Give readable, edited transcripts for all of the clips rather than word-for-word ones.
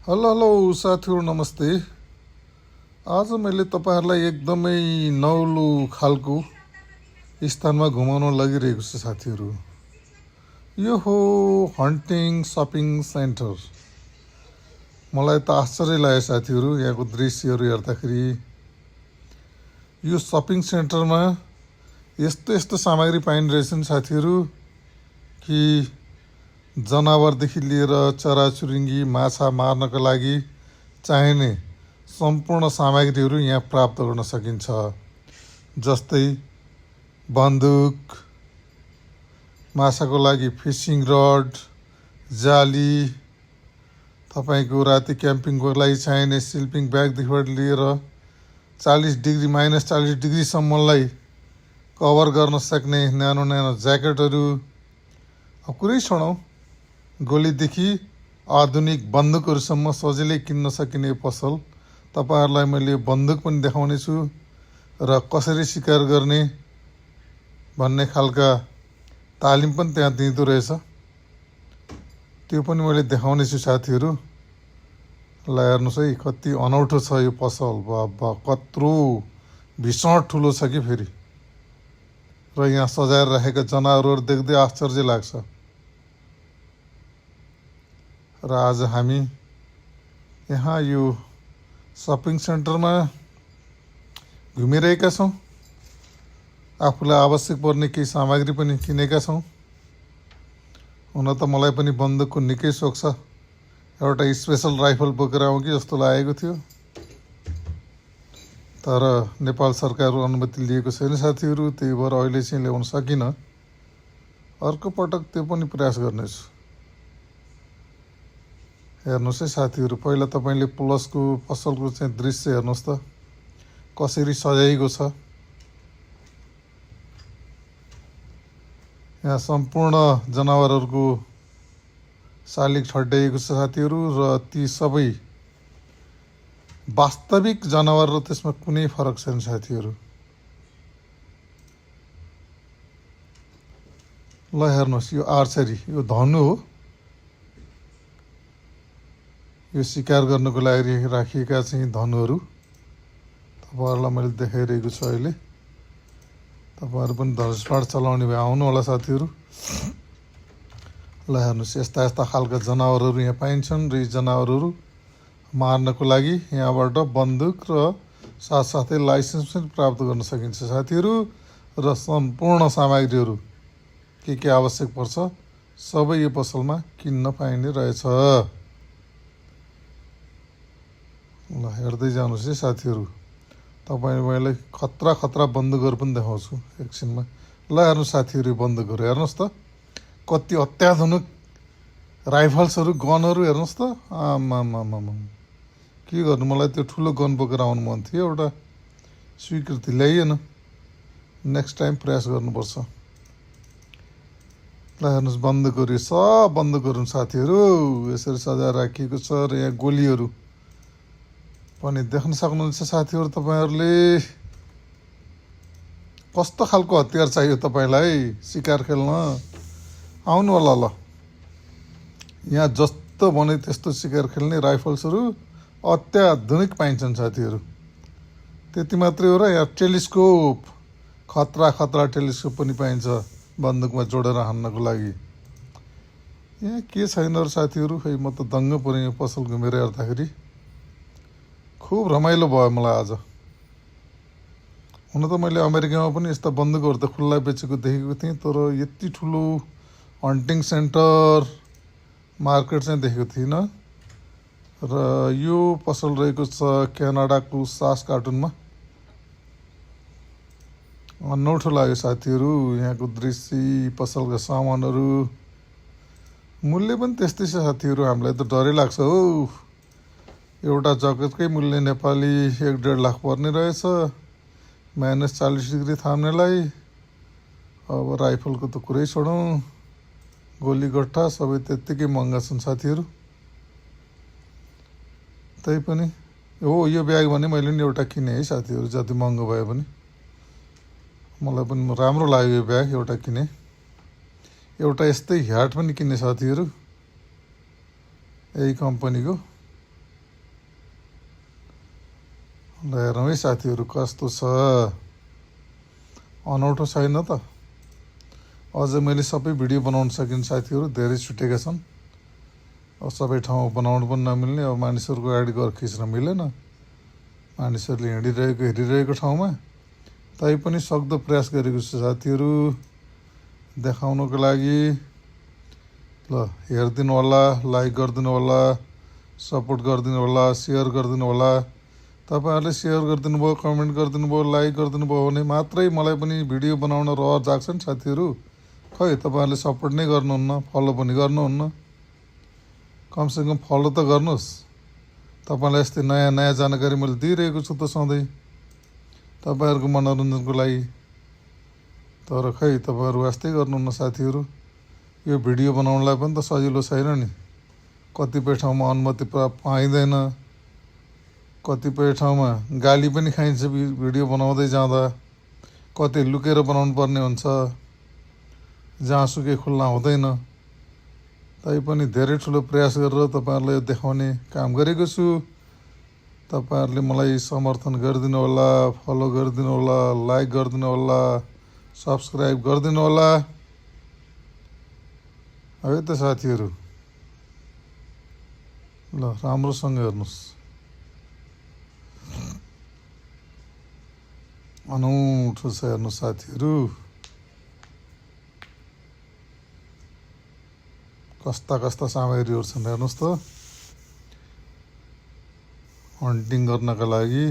Hello hello साथीहरू नमस्ते। आज मैले तपाईँहरूलाई एकदमै नौलो खालको स्थानमा घुमाउन लगिरहेको छु साथीहरू। यो हो हन्टिङ सपिङ सेन्टर। मलाई त आश्चर्य लाग्यो साथीहरू यहाँको दृश्यहरू हेर्दाखेरि। यो सपिङ सेन्टरमा यस्तो यस्तो सामग्री पाइने रहेछन् साथीहरू कि जनावरदेखि लिएर चराचुरुङ्गी माछा मार्नका लागि चाहिने सम्पूर्ण सामग्रीहरू यहाँ प्राप्त गर्न सकिन्छ। जस्तै बन्दुक, माछाको लागि फिसिङ रड, जाली, तपाईँको राति क्याम्पिङको लागि चाहिने स्लिपिङ ब्यागदेखिबाट लिएर 40 डिग्रीसम्मलाई कभर गर्न सक्ने न्यानो न्यानो ज्याकेटहरू। अब कुरै छोडौँ, गोलीदेखि आधुनिक बन्दुकहरूसम्म सजिलै किन्न सकिने पसल। तपाईँहरूलाई मैले बन्दुक पनि देखाउने छु र कसरी शिकार गर्ने भन्ने खालका तालिम पनि त्यहाँ दिँदो रहेछ, त्यो पनि मैले देखाउने छु साथीहरू। ल हेर्नुहोस् है कति अनौठो छ यो पसल। बाबा कत्रो भीषण ठुलो छ कि फेरि। र यहाँ सजाएर राखेका जनावरहरू देख्दै आश्चर्य लाग्छ। र आज हामी यहाँ यो सपिङ सेन्टरमा घुमिरहेका छौँ। आफूलाई आवश्यक पर्ने केही सामग्री पनि किनेका छौँ। हुन त मलाई पनि बन्दुकको निकै सोख छ। एउटा स्पेसल राइफल बोकेर आउँ कि जस्तो लागेको थियो, तर नेपाल सरकारको अनुमति लिएको छैन साथीहरू, त्यही भएर अहिले चाहिँ ल्याउन सकिनँ। अर्को पटक त्यो पनि प्रयास गर्नेछु। हेर्नुहोस् है साथीहरू, पहिला तपाईँले प्लसको पसलको चाहिँ दृश्य हेर्नुहोस् त कसरी सजाइएको छ। यहाँ सम्पूर्ण जनावरहरूको शालिग छड्याइएको छ साथीहरू, र ती सबै वास्तविक जनावर र त्यसमा कुनै फरक छैन साथीहरू। ल हेर्नुहोस्, यो आर्चरी, यो धनु हो। यो शिकार गर्नको लागि राखिएका चाहिँ धनुहरू तपाईँहरूलाई मैले देखाइरहेको छु अहिले। तपाईँहरू पनि धनुषपात चलाउने भए आउनु होला साथीहरू। ल हेर्नुहोस्, यस्ता यस्ता खालका जनावरहरू यहाँ पाइन्छन् र यी जनावरहरू मार्नको लागि यहाँबाट बन्दुक र साथसाथै लाइसेन्स पनि प्राप्त गर्न सकिन्छ साथीहरू। र सम्पूर्ण सामग्रीहरू के आवश्यक पर्छ सबै यो पसलमा किन्न पाइने रहेछ। ल हेर्दै जानुहोस् है साथीहरू, तपाईँ मैले खतरा खतरा बन्दुकहरू पनि देखाउँछु एकछिनमा। ल हेर्नुहोस् साथीहरू, यो बन्दुकहरू हेर्नुहोस् त कति अत्याधुनिक राइफल्सहरू, गनहरू हेर्नुहोस् त। आमामामा के गर्नु, मलाई त्यो ठुलो गन बोकेर आउनु मन थियो, एउटा स्वीकृति ल्याइएन। नेक्स्ट टाइम प्रयास गर्नुपर्छ। ल हेर्नुहोस् बन्दुकहरू, सब बन्दुकहरू साथीहरू यसरी सजाएर राखिएको छ। र यहाँ गोलीहरू पनि देख्न सक्नुहुन्छ साथीहरू। तपाईँहरूले कस्तो खालको हतियार चाहियो तपाईँलाई शिकार खेल्न, आउनु होला। ल यहाँ जस्तो भने त्यस्तो शिकार खेल्ने राइफल्सहरू अत्याधुनिक पाइन्छन् साथीहरू। त्यति मात्रै हो र यहाँ टेलिस्कोप, खतरा खतरा टेलिस्कोप पनि पाइन्छ बन्दुकमा जोडेर हान्नको लागि। यहाँ के छैन र साथीहरू, खै म त दङ्ग परेँ यो पसल घुमेर हेर्दाखेरि। खुब रमाइलो भयो मलाई आज। हुन त मैले अमेरिकामा पनि यस्ता बन्दुकहरू त खुल्ला बेचेको देखेको थिएँ, तर यति ठुलो हन्टिङ सेन्टर मार्केट चाहिँ देखेको थिइनँ। र यो पसल रहेको छ क्यानाडाको सास्काटुनमा। अनौठो लाग्यो साथीहरू यहाँको दृश्य, पसलका सामानहरू। मूल्य पनि त्यस्तै छ साथीहरू, हामीलाई त डरै लाग्छ हो। एउटा जकेटकै मूल्य नेपाली 1.5 लाख पर्ने रहेछ, -40 डिग्री थाम्नेलाई। अब राइफलको त कुरै छोडौँ, गोली गट्ठा सबै त्यत्तिकै महँगा छन् साथीहरू। तै पनि हो, यो ब्याग भने मैले नि एउटा किनेँ है साथीहरू, जति महँगो भए पनि मलाई पनि राम्रो लाग्यो यो ब्याग, एउटा किनेँ। एउटा यस्तै ह्याट पनि किन्ने साथीहरू, यही कम्पनीको। ल हेरौँ है साथीहरू कस्तो छ, अनौठो छैन त। अझ मैले सबै भिडियो बनाउन सकिनँ साथीहरू, धेरै छुटेका छन्। अब सबै ठाउँ बनाउनु पनि नमिल्ने, अब मानिसहरूको गाडी गएर खिच्न मिलेन, मानिसहरूले हिँडिरहेको हेरिरहेको ठाउँमा। तैपनि सक्दो प्रयास गरेको छु साथीहरू देखाउनको लागि। ल हेरिदिनु होला, लाइक गरिदिनु होला, सपोर्ट गरिदिनु होला, सेयर गरिदिनु होला। तपाईँहरूले सेयर गरिदिनु भयो, कमेन्ट गरिदिनु भयो, लाइक गरिदिनु भयो भने मात्रै मलाई पनि भिडियो बनाउन रहर जाग्छ नि साथीहरू। खै तपाईँहरूले सपोर्ट नै गर्नुहुन्न, फलो पनि गर्नुहुन्न। कमसेकम फलो त गर्नुहोस्। तपाईँलाई यस्तै नयाँ नयाँ जानकारी मैले दिइरहेको छु त सधैँ तपाईँहरूको मनोरञ्जनको लागि। तर खै तपाईँहरू वास्तै गर्नुहुन्न साथीहरू। यो भिडियो बनाउनलाई पनि त सजिलो छैन नि। कतिपय ठाउँमा अनुमति पाइँदैन, कतिपय ठाउँमा गाली पनि खाइन्छ भिडियो बनाउँदै जाँदा, कतै लुकेर बनाउनु पर्ने हुन्छ, जहाँसुकै खुल्ला हुँदैन। तैपनि धेरै ठुलो प्रयास गरेर तपाईँहरूलाई यो देखाउने काम गरेको छु। तपाईँहरूले मलाई समर्थन गरिदिनु होला, फलो गरिदिनु होला, लाइक गरिदिनु होला, सब्सक्राइब गरिदिनु होला है त साथीहरू। ल राम्रोसँग हेर्नुहोस्, अनौठो छ हेर्नुहोस् साथीहरू। कस्ता कस्ता सामग्रीहरू छन् हेर्नुहोस् त। हन्टिङ गर्नका लागि,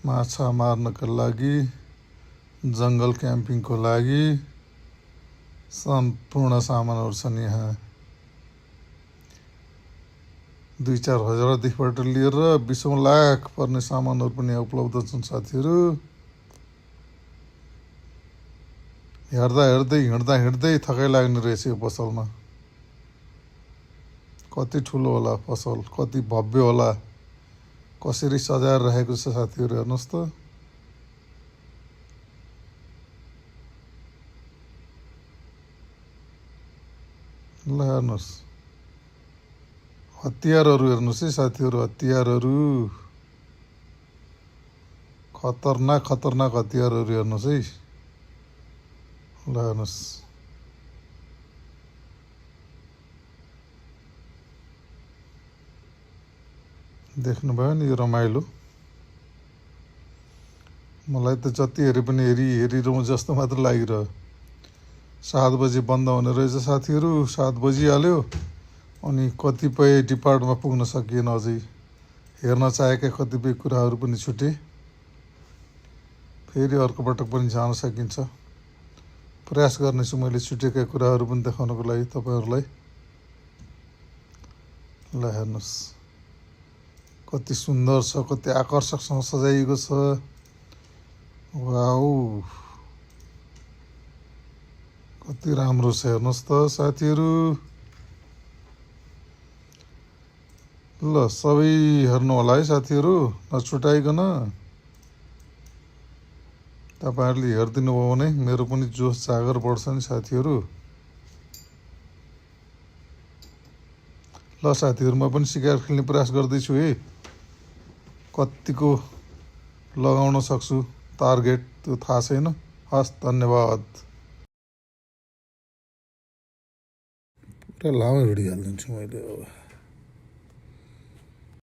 माछा मार्नका लागि, जङ्गल क्याम्पिङको लागि सम्पूर्ण सामानहरू छन् यहाँ। 2-4 हजारदेखिबाट लिएर 20 लाख पर्ने सामानहरू पनि यहाँ उपलब्ध छन् साथीहरू। हेर्दा हेर्दै हिँड्दा हिँड्दै थकाइ लाग्ने रहेछ यो पसलमा। कति ठुलो होला पसल, कति भव्य होला, कसरी सजाएर राखेको छ साथीहरू हेर्नुहोस् त। ल हेर्नुहोस्, हतियारहरू हेर्नुहोस् है साथीहरू, हतियारहरू खतरनाक खतरनाक हतियारहरू हेर्नुहोस् है। ल हेर्नुहोस्, देख्नुभयो नि यो रमाइलो। मलाई त जति हेरे पनि हेरिरहँ जस्तो मात्र लागिरह्यो। 7 बजी बन्द हुने रहेछ साथीहरू, 7 बजिहाल्यो। अनि कतिपय डिपार्टमा पुग्न सकिएन अझै। हेर्न चाहेका कतिपय कुराहरू पनि छुटे। फेरि अर्को पटक पनि जान सकिन्छ। प्रयास गर्नेछु मैले छुटेका कुराहरू पनि देखाउनको लागि तपाईँहरूलाई। ल हेर्नुहोस्, कति सुन्दर छ, कति आकर्षकसँग सजाइएको छ। वाउ, कति राम्रो छ हेर्नुहोस् त साथीहरू। ल सबै हेर्नु होला है साथीहरू, नछुटाइकन। तपाईँहरूले हेरिदिनु भयो भने मेरो पनि जोस जागर बढ्छ नि साथीहरू। ल साथीहरू, म पनि सिकार खेल्ने प्रयास गर्दैछु है। कतिको लगाउन सक्छु टार्गेट त्यो थाहा छैन। हस्, धन्यवाद। पुरा लामो भिडियो हालिदिन्छु मैले अब।